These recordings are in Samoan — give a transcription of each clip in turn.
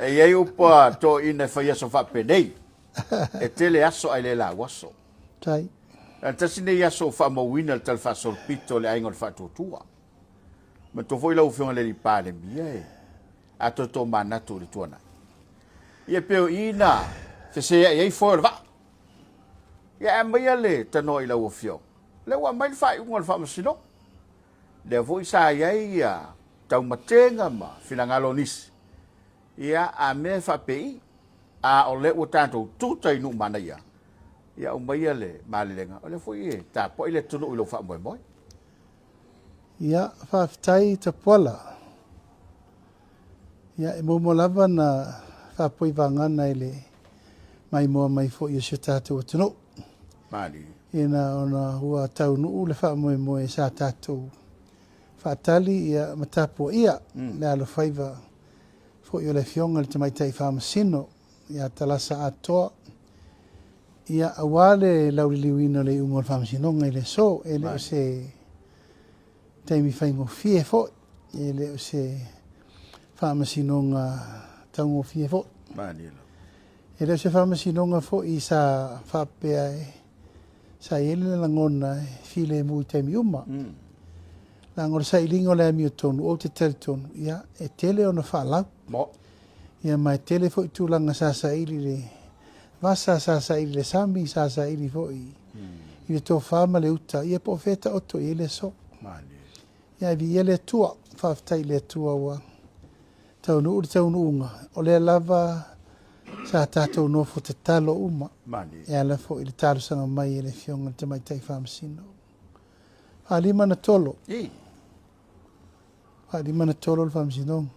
E i ai upu a toeaiina e fai aso faapenei, e tele aso ae le lauaso. Tai. Na tasi nei aso ua faamauina le talafaasolopito o le Aiga o le Faatuatua. Manatua foi lau Afioga i le Palemia e a toe tomanatu i le tuanai. Ia pei o i na feseai ai foe o le vaa. Ia ae aumaia le tanoa i lau Afioga. Lea ua aumai le faaiuga o le Faamasinoga. Lea foi sa i ai ia taumatega ma finagalo o nisi. Ia a mea e faapei, a o lea ua tatou tuta i nuu manaia, ia aumaia le malelega, o lea foi e tapuai le atunuu i lou faamoemoe. Ia, faafetai Tapuala. Ia, e muamua lava ona faapoi vagana i le maimoa mai foi o si o tatou atunuu. Malie. Ina ona ua taunuu le faamoemoe sa tatou faatali ia ma tapuaia le alofaiva foi o le Afioga i le Tamaitai Faamasino ia Talasa Atoa, ia aua le lauliliuina o le iuga o le Faamasinoga i le aso. E le o se taimi faigofie foi, e le o se Faamasinoga taugofie foi. E le o se Faamasinoga foi sa faapea e sa i ai le lagona e filemu i taimi uma. Leaga o le sailiga o le amiotonu, ou te talitonu, ia, e tele ona faalau. Ia ma e tele foi tulaga sa saili i le vasa, sa saili i le sami, sa saili foi i le tofa ma le uta, ia po o fea e taoto i ai le aso. Ia ae viia le Atua, faafetai i le Atua ua taunuu le taunuuga, o lea lava sa tatou nofo tatalo uma e ala foi i le talosaga mai e le Afioga i le Tamaitai Faamasino. Faalima na tolo. Faalima na tolo le Faamasinoga,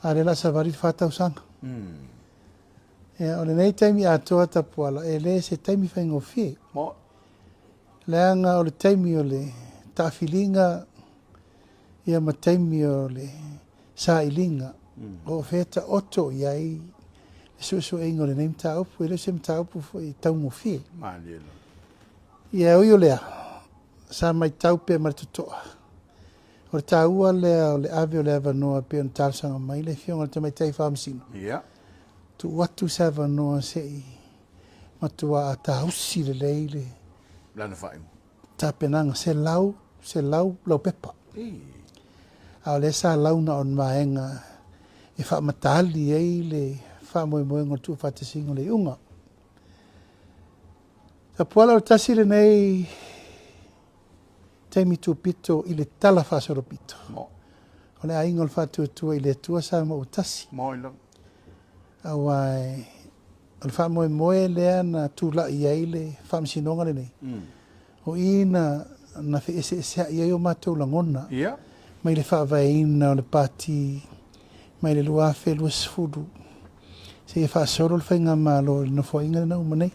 a o lea o le a savali le fa tausaga. Ia, o lenei taimi atoa Tapuala, e le se taimi faigofie. Leaga o le taimi o le taafiliga ia ma taimi o le sailiga o fea e taoto i ai le suesueina o lenei mataupu. E le o se mataupu foi e taugofie. Ia, e ui o lea, sa matau pea ma le totoa, o le taua lea o le ave o le avanoa e pei ona talosaga mai le Afioga i le Tamaitai Faamasino, tuu atu se avanoa se i matua tausi lelei le lana faaiuga. Tapenaga 100, 100 laupepa. A o lea sa launa o ni vaega e faamataali ai le faamoemoega o le tuufaatasiga o le iuga. Tapuala o le tasi lenei taimi tupito i le tala faasolopito. O le aiga o le faatuatua i le Atua Samoa ua tasi. Aua O le faamoemoe lea na tulai ai le Faamasinoga lenei, o i na na feeseeseai ai o matou lagona mai le faavaeina o le Pati mai le 2020 seia faasolo le Faigamalo i le Nofoaiga lena uma nei.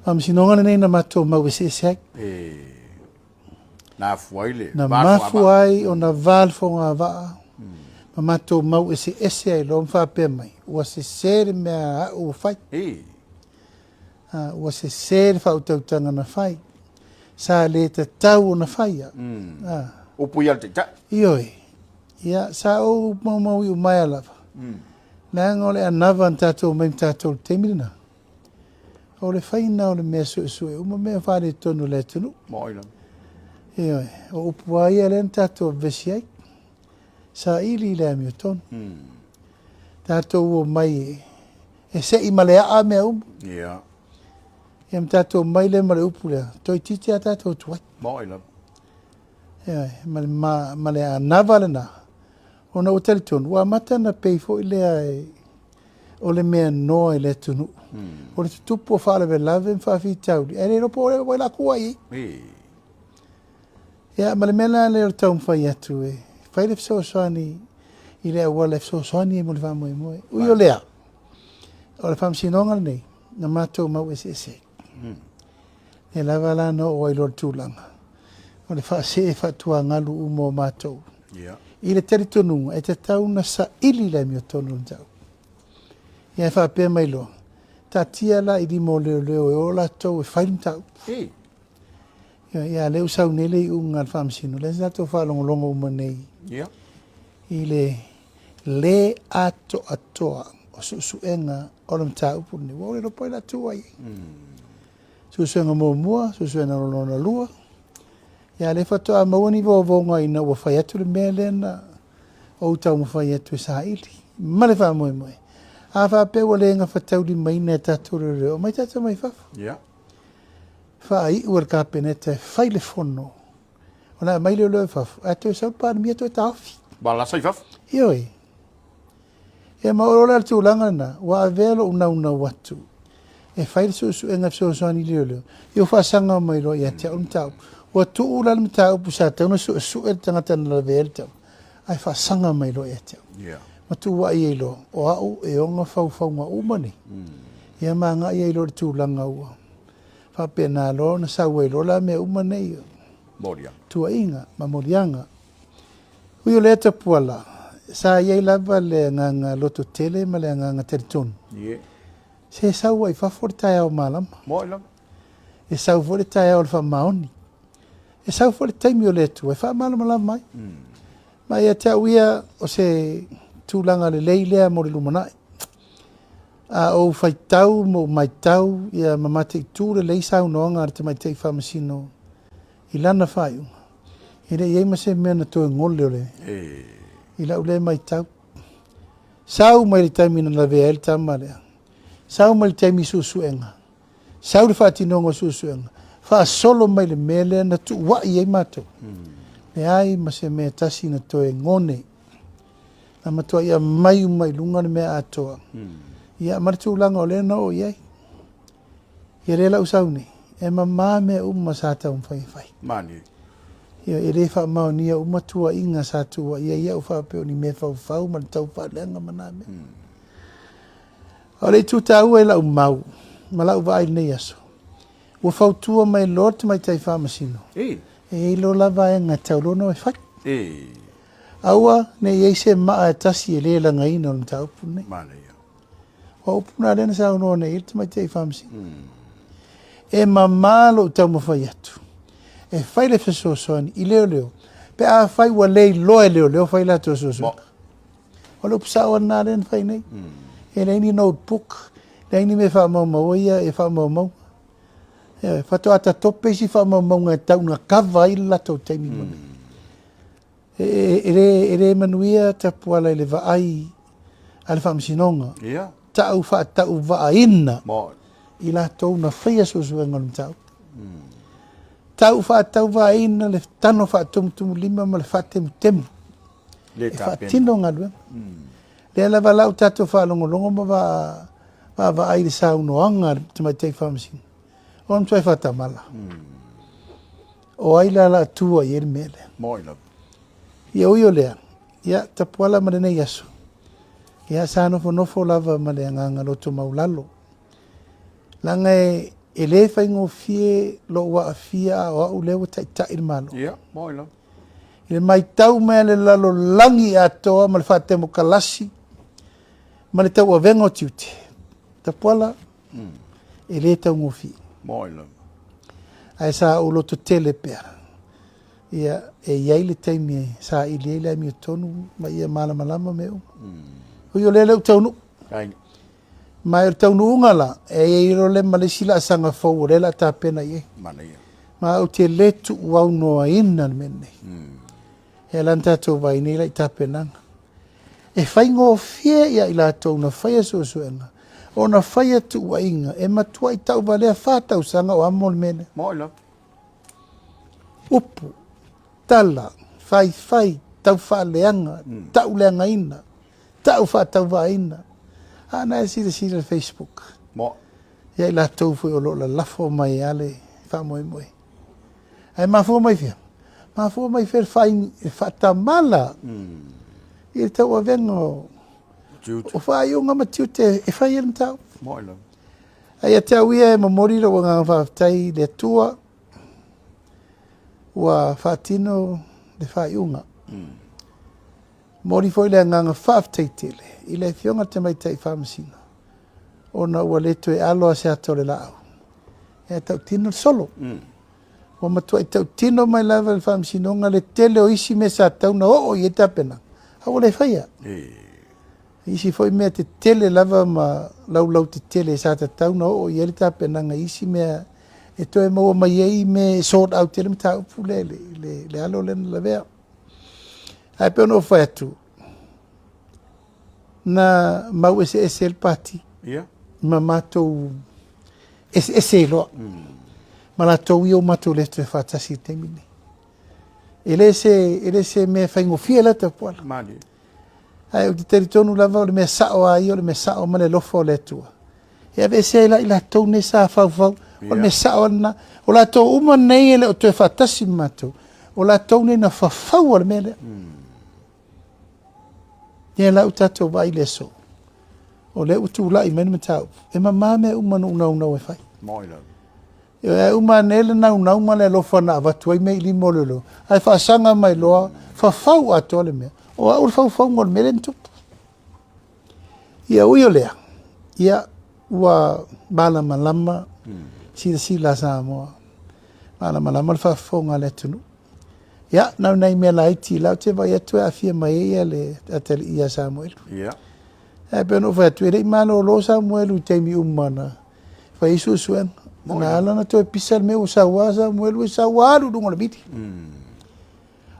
Faamasinoga lenei na matou mau eseese ai. Na afua ai le Na mafua ai ona va le fogavaa ma matou mau eseese ai loa ma faapea mai, ua sese le mea a au ua fai. Ua sese le faautautaga na fai. Sa le tatau ona faia. Upu ia a le Taitai. Ioe. Ia, sa ou maumau iumaea lava. Leaga o le anava na tatou omai ma tatou i le taimi lena. O le faina o le mea suesue uma mea faaletonu o le atunuu. Moi lava. Ioe, o upu lava ia lea na tatou vevesi ai. Saili i le amiotonu. Tatou omai e sei ma le aa mea uma. Ia. Ia ma tatou omai lea ma le upu lea, toeitiiti lava tatou tuai. Moi lava. Ioe, ma le, ma, ma le anava lena, ona ua talitonu, ua amata ona pei foi lea e, o le mea noa i le atunuu. O le tutupu o faalavelave ma faafitauli, ae le iloa po o ai la kua i ai. Ia, ma le mea la lea o le taumafai atu e fai le fesoasoani i le auala e fesoasoani ai mo le faamoemoe. Ui o lea, o le faamasinoga lenei, na matou mau eseese ai. Lea lava la na oo ai loa le tulaga o le faasee faatuagalu uma o matou. I le talitonuga e tatau ona saili le amiotonu o le mataupu. Ia e faapea mai loa, taatia la i lima o leoleo e o latou e fai le mataupu. Ia, ia lea ua sau nei le iuga a le faamasino, lea sa tatou faalogologo uma nei i le lē atoatoa o suesuega o le mataupu lenei, ua ou le iloa po o ai o le a tu ai i ai. Suesuega muamua, suesuega lona lua, ia lea faatoa maua ni vovoga ina ua fai atu le mea lea na ou taumafai atu e saili ma le faamoemoe. A faapea ua le gafataulimaina e tatou leoleo, omai tatou mai fafo. Yeah. Faaiu e le Kapeneta e fai le fono ona aumai leoleo i fafo, ae toe sau le Palemia toe taofi. Ma lasa i fafo. Ioe. Ia ma o le tulaga lena, ua avea lou naunau atu e fai le suesuega e fesoasoani i leoleo, ia ua faasaga mai loa ia te au le mataupu. Ua tuu la le mataupu sa tatau ona suesue le tagata na lavea ai le mataupu, ae faasaga mai loa ia te au. Yeah. Ma tuuai ai loa, o au e ona faufauga uma nei. Ia ma agai ai loa i le tulaga ua faapena loa ona sau ai loa la mea uma nei. Moliaga. Tuuaiga ma moliaga. Ui o lea Tapuala, sa i ai lava le agaga loto tele ma le agaga talitonu. Yeah. Se sau ai fafo le taeao malama. Moi lava. E sau foi le taeao o le faamaoni. E sau foi le taimi o le Atua e faamalamalama ai. Ma ia te au ia, o se tulaga lelei lea mo le lumanai. A ou faitau ma ou matau ia ma mataitu lelei saunoaga a le Tamaitai Faamasino i lana faaiuga, e le i ai ma se mea na toe gole o le i lau lea matau. Sau mai le taimi na lavea ai le tama lea, sau mai le taimi i suesuega, sau le faatinoga o suesuega, faasolo mai le mea lea na tuuai ai matou. Leai ma se mea tasi na toe gone. Na matuai aumai uma i luga le mea atoa. Ia ma le tulaga o lea na oo i ai. Ia lea la ua sau nei, e mama mea uma sa taumafai e fai. Mani. Ia, e le faamaonia uma tuuaiga sa tuuaia ai au faapea o ni mea faufau ma le taufaaleaga ma na mea. O le itu taua i lau mau ma lau vaai i lenei aso, ua fautua mai loa le tamaitai faamasino, E. e i ai loa la vaega e tatau loa ona e fai. E. Aua ne i i ai se maa e tasi e le lagaina o le mataupu lenei. Manaia. O upu na lea na saunoa nei i ai le tamaitai faamasino. E mama lou taumafai atu e fai le fesoasoani i leoleo pe afai ua le iloa e leoleo fai latou suesuega. O le upu sao lena lea na fai nei. E leai ni notebook, leai ni mea faamaumaua ia e faamaumauga. Ioe, faatoa tatope isi faamaumauga e tau ina kava ai le latou taimi mo nei. E le manuia Tapuala i le vaai a le Faamasinoga. Ia. Tau faatauvaaina Mo. i latou na faia suesuega o le mataupu. Tau faatauvaaina le tano faatumutumulima ma le faatemutemu Le e tapena. faatino galuega. Lea lava la ua tatou faalogologo ma vaavaai i le saunoaga a le Tamaitai Faamasino. O le matua faatamala. O ai la la tua i ai le mea lea? Moi lava. Ia ui o lea, ia Tapuala ma lenei aso, ia sa nofonofo lava ma le agaga loto maulalo. Leaga e, e le faigofie lou aafia a o au lea ua taitai le Malo. Ia, moi lava. I le matau mai a le lalolagi atoa ma le faatemokalasi ma le tauavega o tiute, Tapuala, e le taugofie. Moi lava. Ae sa ou loto tele pea. Ia, e i ai le taimi e saili ai le amiotonu ma ia malamalama mea uma. Ui o lea lea ua taunuu. Ai. Ma o le taunuuga la, e i ai loa le ma le isi laasaga fou o lea o le a tapena i ai. Manaia. Ma ou te le tuuaunoaina le mea lenei. E ala ona tatou vaai nei la i tapenaga. E faigofie ia i latou na faia suesuega ona faia tuuaiga e matuai tauvalea fa tausaga o amo le mea lea. Moi lava. Upu, tala, faifai, taufaaleaga, tauleagaina, tau faatauvaaina. A na e silasila i le Facebook. Moi. Ia i latou foi o lo o lalafo mai lava le faamoemoe. Ae mafua mai fea? Mafua mai fea le faatamala i le tauavega o Tiute. o faaiuga ma tiute e fai ai le mataupu. Moi lava. Ae ia te au ia e momoli lou agaga faafetai i le Atua ua faatino le faaiuga. Momoli foi le agaga faafetai tele i le Afioga i le Tamaitai Faamasino ona ua le toe alo lava se ata o le laau e tautino le solo. Ua matuai tautino mai lava e le Faamasinoga le tele o isi mea sa tatau ona oo i ai tapenaga, a ua le faia. Isi foi mea tetele lava ma laulau tetele sa tatau na oo i ai le tapenaga i isi mea e toe maua mai ai mea e sort out ai le mataupu lea i le alo lea na lavea. Ae pei ona ou fai atu, na mau eseese ai le pati ma matou eseese ai loa ma latou ia ua matou le toe faatasi i le taimi lenei. E le se, e le se mea faigofie la Tapuala. Malie. Ae ou te talitonu lava o le mea sao a ia o le mea sao ma le alofa o le Atua. E aveese ai la i latou nei sa faufau, o le mea sao lava lena. O latou uma nei e le o toe faatasi ma matou, o latou nei na fafaua le mea lea. Ia la ua tatou vaai i le aso, o lea ua tulai mai le mataupu, e mama mea uma na ou naunau e fai. Moi lava. Ioe, ae uma ane le naunau ma le alofa na avatu ai mea i lima o leoleo, ae faasaga mai loa, fafau atoa le mea. O au le faufauga o le mea lea na tupu. Ia ui o lea, ia ua malamalama silasila a Samoa, malamalama le faafofoga a le atunuu. Ia, na o nai mea laiti la ou te vaai atu e aafia mai ai le atalii ia Samuelu. Ia. Ae pei ona ou fai atu, e le i malolo Samuelu i taimi uma na fai ai suesuega. Na ala ona toe pisa le mea ua sau lava Samuelu e sau lava alu i luga o le mili.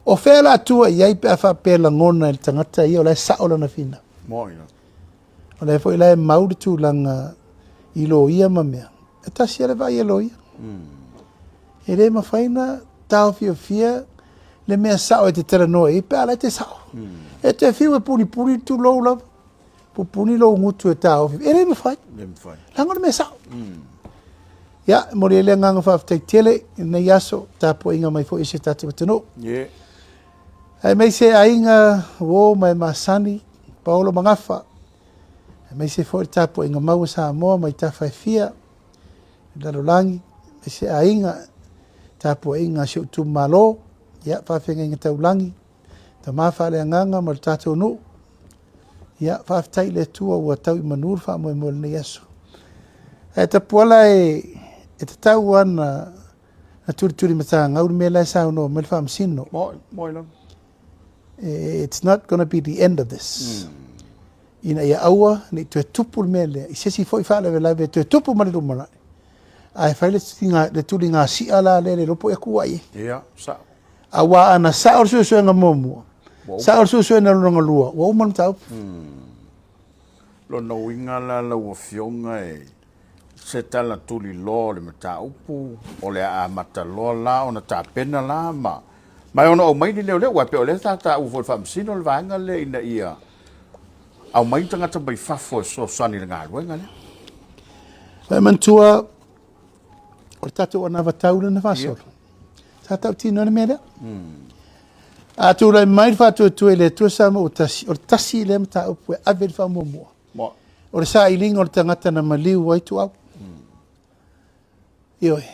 O fea o le a tua i ai pe a faapea e lagona e le tagata ia o la e sao lana finau. O lea foi la e mau le tulaga i loia ma mea. E tasi lava le vaai a loia. E le mafai ona taofiofia le mea sao e te talanoa i ai pe a la e te sao. E te fiu e punipuni, tulou lava, pupuni lou gutu e taofi. E le mafai. Le mafai. Leaga o le mea sao. Ia, e momoli ai le agaga faafetai tele i lenei aso, tapuaiga mai foi i si o tatou atunuu. Yeah. Aemaise aiga, uo ma e masani, paolo ma gafa, aemaise foi le tapuaiga mau a Samoa mai tafa e fia, i le lalolagi, aemaise aiga, tapuaiga a si ou itumalo, ia, faafeagaiga taulagi, tama faaleagaga ma le tatou nuu. Ia, faafetai i le Atua ua tau i manu le faamoemoe o lenei aso. Ae Tapuala e, e tatau lava na, na tulituli matagau le mea la e saunoa mai le Faamasino. Moi, moi lava. It's not gonna be the end of this. Ina ia aua ne i toe tupu le mea lea i se isi foi faalavelave e toe tupu ma le lumanai. Ae fai le, le tuligasia la lea le iloa po o ea kua i ai. Ia, sao. Aua ana sao le suesuega muamua, sao le suesuega lona lua, ua uma le mataupu. Lona uiga la lau Afioga e se tala tuliloa o le mataupu, o le a amata loa la ona tapena la ma ma e ono aumai ni leoleo, aua e pei o lea sa taua foi e le Faamasino le vaega lea ina ia aumai ni tagata mai fafo e fesoasoani i le galuega lea. E manatua o le tatou anavatau lea na faasolo. Sa tautino ai le mea lea. A tulai mai le faatuatua i le Atua Samoa ua tasi, o le tasi lea mataupu e ave le faamuamua. O le sailiga o le tagata na maliu ai Tuau. Ioe.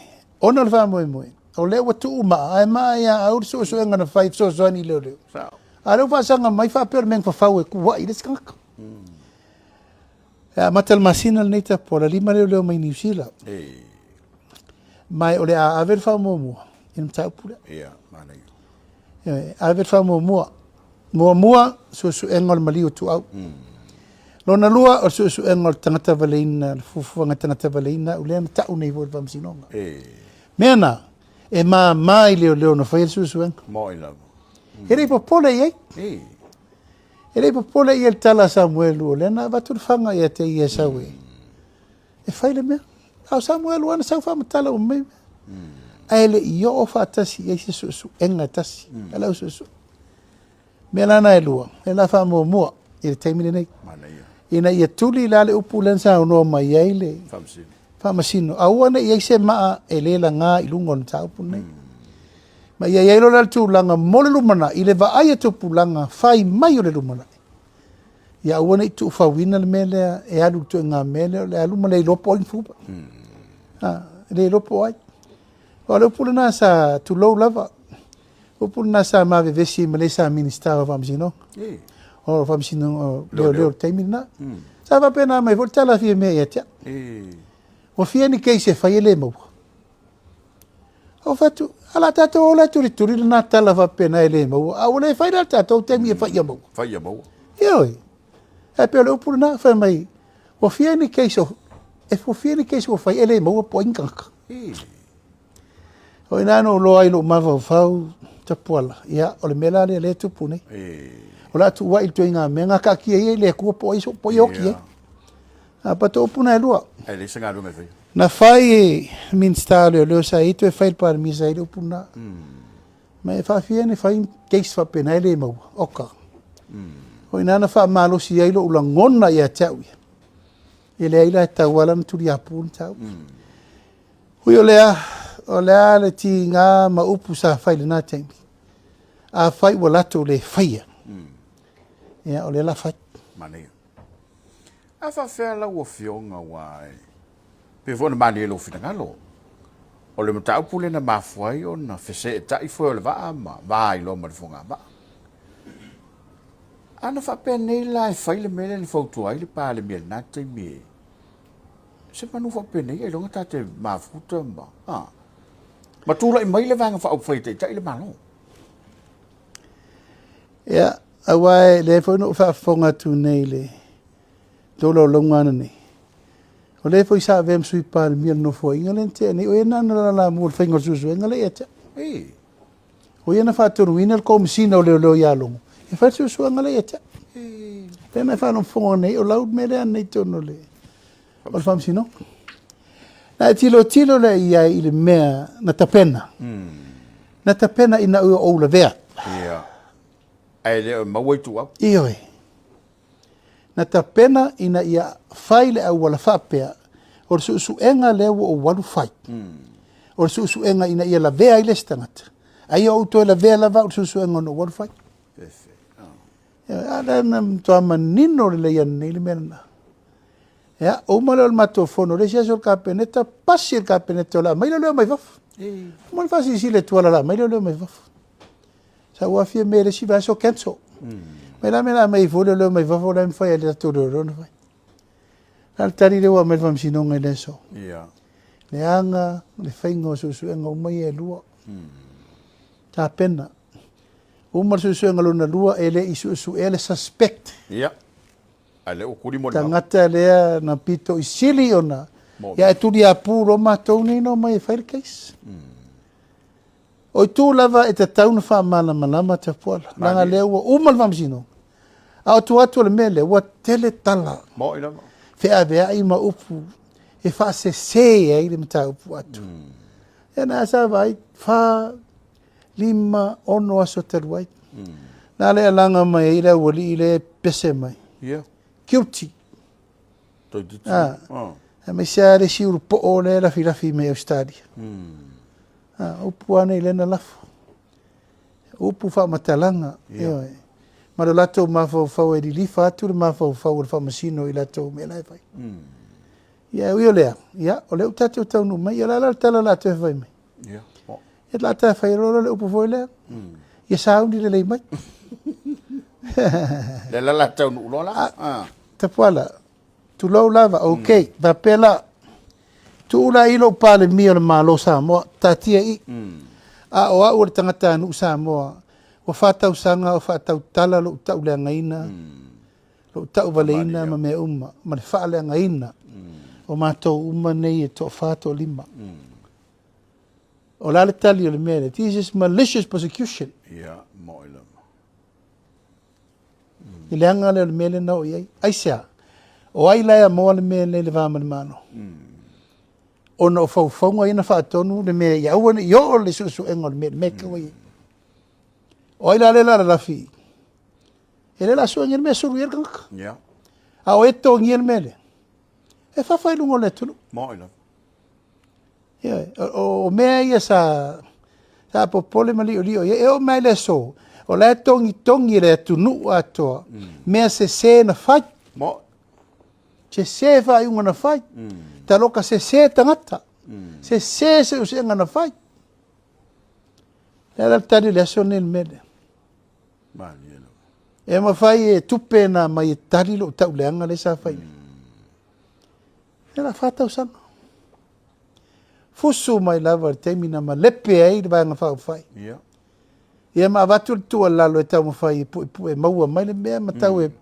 Ona o le faamoemoe, o lea ua tuu maa, ae maa ia au le suesuega na fai e fesoasoani i leoleo. A o lea ua faasaga mai faapea o le mea na fafau e kuai i le isi tagata. E amata le masina lenei Tapuala, lima leoleo mai Niu Sila. Ma o le a ave le faamuamua i le mataupu lea. Ia, manaia. Ioe, ave le faamuamua. Muamua, suesuega o le maliu o Tuau. Lona lua, o le suesuega o le tagata valeina, le fuafuaga tagata valeina au lea na tau nei foi i le faamasinoga. Mea na, e mama i leoleo na faia le suesuega. Moi lava. E le i popole i ai. E le i popole i ai le tala a Samuelu, o lea na avatu le faga ia te ia e sau e, e fai le mea. A o Samuelu lava na sau faamatala uma mai mea. Ae le i oo faatasi i ai se suesuega e tasi, a le au suesue. Mea la na e lua, lea la faamuamua i le taimi lenei. Ina ia tuli la le upu lea na saunoa mai ai le Faamasino, aua ne i i ai se maa e le laga i luga o le mataupu lenei. Ma ia i ai loa la le tulaga mo le lumanai, i le vaai a tupulaga fai mai o le lumanai. Ia aua ne i tuufauina le mea lea e alu i le ituaiga mea lea o le alu ma le iloa po o ai ni fuva. A, le iloa po o ai. O le upu lena sa tulou lava, upu lena sa ma vevesi ai ma le sa Minista o Faamasinoga. O Faamasinoga o Leoleo i le taimi lena. Sa faapena mai foi le tala fia mea ia te au. Ua fia ni case e fai e le maua. Ou fai atu, a la tatou ola e tulituli lena tala faapena e le maua, a ua le fai la le tatou taimi e fai ia maua. Fai ia maua. Ioe. Ae pei o le upu lena, fai mai, ua fia ni case o, e ua fia ni case ua fai e le maua po o ai ni tagata. O i ina na ou iloa ai i lou mafaufau, Tapuala, ia, o le mea la lea o lea e tupu nei. O le a tuuai i le ituaiga mea, na taatia ia i le Atua po o ai, po o ai e oti ai. A but o upu na e lua. Ae leai se galuega e faia. Na fai e Minisita o Leoleo sa i ai toe fai e le Palemia sa i ai le upu lena. Ma e faafia ona fai ni case faapena e le maua. Oka. O i ina na faamalosi ai lou lagona ia te au ia. E leai la e tatau lava la ona tuliapu le mataupu. Ui o lea, o le a le tiga ma upu sa fai i lena taimi, afai ua latou le faia, ia o lea la fai. Manaia. A faafefea lau Afioga aua e pei foi ona malie lou finagalo, o le mataupu lea na mafua ai ona feseetai foe o le vaa ma va ai loa ma le fogavaa. A na faapea nei la e fai le mea lea na fautua ai le Palemia i lena taimi e se manu faapenei ailoga ta te mafuta ma, a, ma tulai mai le Vaega Faaupufai e taitai le Malo. Ia, aua e lea foi na ou faafofoga atu nei i le tolaulauga ananei, o lea foi sa avea ma Sui Palemia o le Nofoaiga lea na tea nei, o ia lena na lalamua i le faiga o le suesuega lea ia te au. O ia na faatonuina le Komesina o Leoleo ia Logo e fai le suesuega lea ia te au. Lea na e faalogologo nei, o lau mea lea nei i totonu o le o le Faamasinoga. Na e tilotilo lea i ai i le mea na tapena. Na tapena ina ua ou lavea. Ia. Ae le o maua ituau. Ioe. Na tapena ina ia fai le auala faapea, o le suesuega lea ua ou alu fai. O le suesuega ina ia lavea ai le isi tagata. A ia ou toe lavea lava au i le suesuega na ou alu fai. A lea na matua manino lelei ananei le mea lena. Ia, uma lea o le matou fono, le isi aso o le Kapeneta, pasi e le Kapeneta o le a aumai leoleo mai fafo. Uma le faasilasila e Tuala o le a aumai leoleo mai fafo. Sa ou aafia mea i le isi vaiaso cancel. Mai la mea la aumai foi leoleo mai fafo la e mafai e le tatou leoleo ona fai. La le tali lea ua aumai le faamasinoga i le aso. Yeah. Leaga le faiga o suesuega uma ia e lua. Tapena. Uma le suesuega lona lua e le i suesuea le suspect. Yeah. Ae lea ua tuli molimau. Tagata lea na pito i sili ona ia e tuliapu loa matou nei na omai e fai le case. O itu lava e tatau ona faamalamalama Tapuala, leaga lea ua uma le faamasinoga. A o tua atu o le mea lea, ua tele tala. Moi lava. Feaveai ma upu e faasese ai le mataupu atu. Ia na sa vaai, fa, lima, ono aso talu ai. Na le alaga mai ai le aualii lea e pese mai. Ia. Guilty. Toeitiiti. Ah. Ah. Aemaise lava le isi ulupoo lea e lafilafi mai Ausetalia. Ah, upu lava nei lea na lafo. Upu faamatalaga, yeah. Ioe. Ma lo latou mafaufau e lilifa atu le mafaufau o le faamasino i latou mea la e fai. Ia, e ui o lea, ia, o lea ua tatou taunuu mai, ia o le a la le tala o le a toe fai mai? Ia, oh. Ia la ta fai loa le upu foi lea. Ia sauni lelei mai. Le la la taunuu loa la. Ah, ah. Tapuala, tulou lava, ok, mm. faapea la, tuu la i lou Palemia o le Malo o Samoa, taatia i. A o au o le tagatanuu Samoa, ua faatausaga o faatautala lou tauleagaina, lou tauvaleina ma mea uma, ma le faaleagaina o matou uma nei e toafa, toalima. O le a le tali o le mea lea? This is malicious prosecution. Ia, moi lava. I le aga lea o le mea lea na oo i ai. Aisea? O ai la e amoa le mea lea i le va ma le Malo? Ona o faufauga ia na faatonu le mea ia aua ne i oo le suesuega o le mea i le mea e tau ai. O ai la lea la lalafi? E le la suengia le mea e sulu i ai le tagata. Yeah. A o e totogia le mea lea? E fafa i luga o le atunuu. Moi lava. Ioe, o mea ia sa, sa popole ma liolio i ai. E oo mai le aso, o la e togitogi e le atunuu atoa, mea sese na fai. Mo. Sese faaiuga na fai. Taloka sese tagata. Sese seuseega na fai. Le ala le tali o le aso lenei i le mea lea. Malie lava. E mafai e tupe na mai e tali lou tauleaga lea sa fai nei. E la fa tausaga. Fusu mai lava i le taimi na malepe ai le Vaega Faaupufai. Ia. Ia ma avatu le tuualalo e taumafai e puepue maua mai le mea ma tau e mm.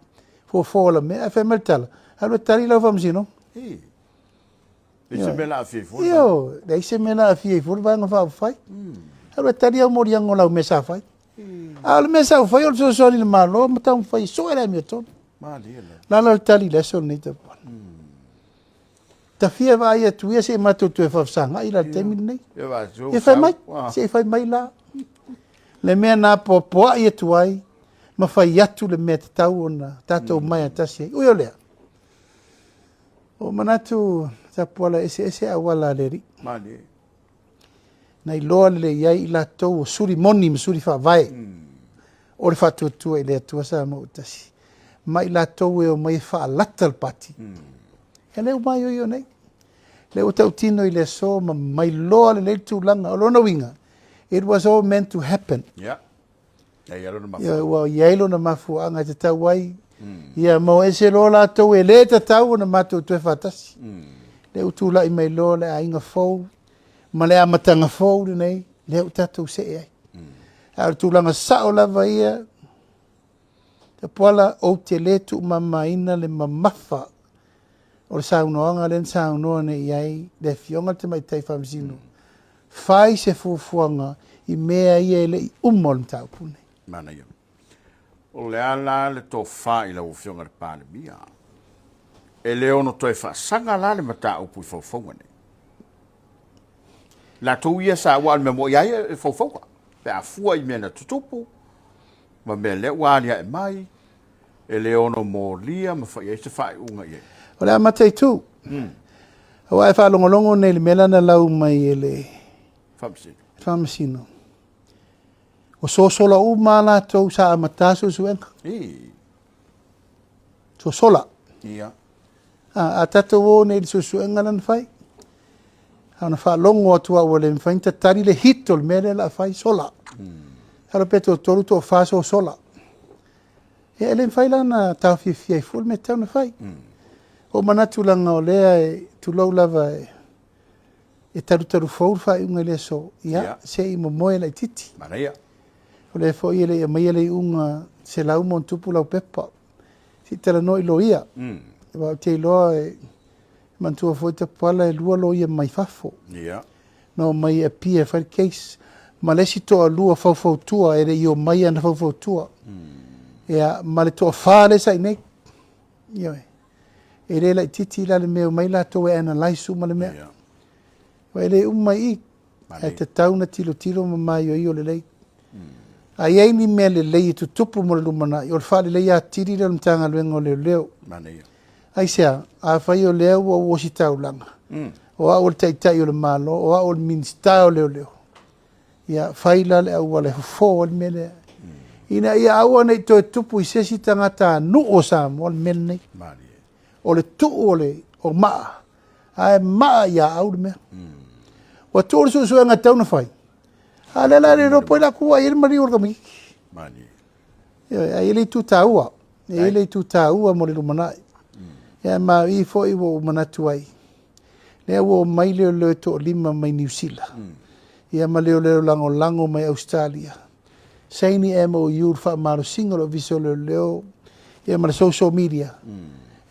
Fofo o la mea, ae fai mai le tala, alu e tali lau faamasinoga. Ii. Leai se mea la aafia ai fua. Ioe, leai se mea la aafia ai fua le Vaega Faaupufai. Alu e tali au moliaga o lau mea sa fai. A o le mea sa ou fai o le fesoasoani i le Malo ma taumafai e sue le amiotonu. Malie lava. Lala le tali i le aso lenei Tapuala. Tafia vaai atu ia se i matou toe faafesagai la i le taimi lenei. Ia fai mai, se i fai mai la. Le mea na apoapoai atu ai ma fai atu le mea tatau ona tatou omai atasi ai. Ui o lea, ua ou manatu Tapuala e eseese auala a le Alii. Malie. Na iloa lelei ai i latou o suli moni ma suli faavae o le faatuatua i le Atua Samoa ua tasi, ma i latou e omai e faalata le pati. Ia lea ua maioio nei. Lea ua tautino i le aso ma mailoa lelei le tulaga. O lona uiga, it was all meant to happen. Yeah. Ua i ai lona mafuaaga e tatau ai. Ia ma o ese loa latou e le tatau ona matou toe faatasi. Lea ua tulai mai loa le aiga fou ma le amataga fou lenei, lea ua tatou see ai. A o le tulaga sao lava ia, Tapuala, ou te le tuumamaina le mamafa o le saunoaga lea na saunoa nei i ai le Afioga i le Tamaitai Faamasino, fai se fuafuaga i mea ia e le i uma o le mataupu lenei. Manaia. O le a la le tofa i lau Afioga i le Palemia? E le ono toe faasaga la le mataupu i faufauga nei? Latou ia sa, aua o le mea moni a ia e faufauga, pe a fua i mea na tutupu ma mea lea ua aliae mai, e le ono molia ma fai ai se faaiuga i ai. O le a mataitu. Aua e faalogologo nei i le mea lea na lau mai e le Faamasino. Faamasino. Ua sosola uma lava latou sa amata suesuega. Ii. Sosola. Ia. A, a tatou o nei i le suesuega lea na fai, a ona faalogo atu lava ua le mafai ona tatali le hit o le mea lea o le a fai, sola. Masalo pe toatolu toafa sosola. Ia e le mafai la ona taofiofia ai fua le mea e tatau ona fai. Ua ou manatu leaga o lea e, tulou lava e, e talutalu fou le faaiuga i le aso, ia, Ia. se i momoe laitiiti. Manaia. O lea foi e le i aumaia le iuga 100+ laupepa. Se i talanoa i loia. Aua ou te iloa e manatua foi Tapuala e lua loia mai fafo. Ia. Na omai e appear e fai le case. Ma le isi toalua faufautua e le i omai ana faufautua. Ia, ma le toafa lea sa i inei. Ioe. E le laitiiti la le mea e omai latou e analyse uma le mea. Ia. Aua e le uma i i. Ae tatau ona tilotilo ma maioio lelei. A i ai ni mea lelei e tutupu mo le lumanai, o le faaleleia atili lea o le Matagaluega o Leoleo. Aisea? Afai o lea ua ou ositaulaga, o au o le Taitai o le Malo, o au o le Minisita o Leoleo, ia fai la le auala e fofo ai le mea lea, ina ia aua ne i toe tupu i se isi tagatanuu o Samoa le mea lenei. O le tuu o le o maa, ae maa ia au le mea. Ua tuu le suesuega e tatau ona fai, a o lea la e le iloa po o ai la ku ai le maliu o le tamaitiiti. Ioe, ae i ai le itu taua, e i ai le itu taua mo le lumanai. Ia ma o i foi ua ou manatu ai, lea ua omai leoleo e toalima mai Niu Sila, ia ma leoleo lagolago mai Ausetalia, saini MOU le faamalosiga o le Ofisa o Leoleo ia ma le social media.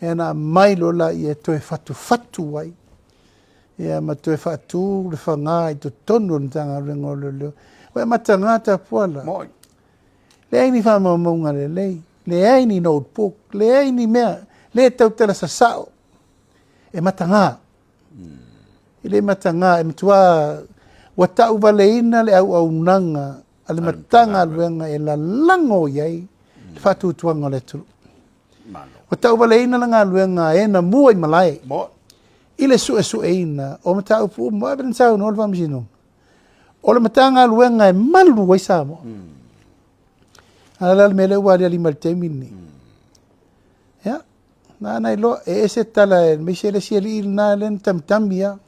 Ia na aumai loa laia e toe fatufatu ai ia ma toe faatu le faga i totonu o le Matagaluega o Leoleo. Ua e mataga Tapuala. Moi. Leai ni faamaumauga lelei, leai ni notebook, leai ni mea, le tautala sasao. E mataga. E le mataga, e matua ua tauvaleina le auaunaga a le Matagaluega e lalago i ai le faatuatuaga o le atunuu. Ua tauvaleina le galuega a e na mua i malae i le suesueina o mataupu uma. Ua na saunoa le Faamasinoga, o le Matagaluega e malu ai Samoa. A o le a le mea lea ua aliali mai i le taimi lenei? Ia, Na na iloa, e ese tala aemaise le isi alii lena lea na tamitami lava.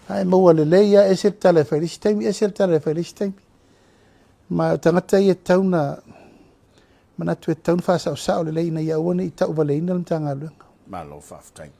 Ae maua lelei lava, ese le tala e fai i le isi taimi, ese le tala e fai i le isi taimi. Ma o tagata ia e tatau ona manatu e tatau ona faasaosao lelei ina ia aua ne i tauvaleina le Matagaluega. Malo faafetai.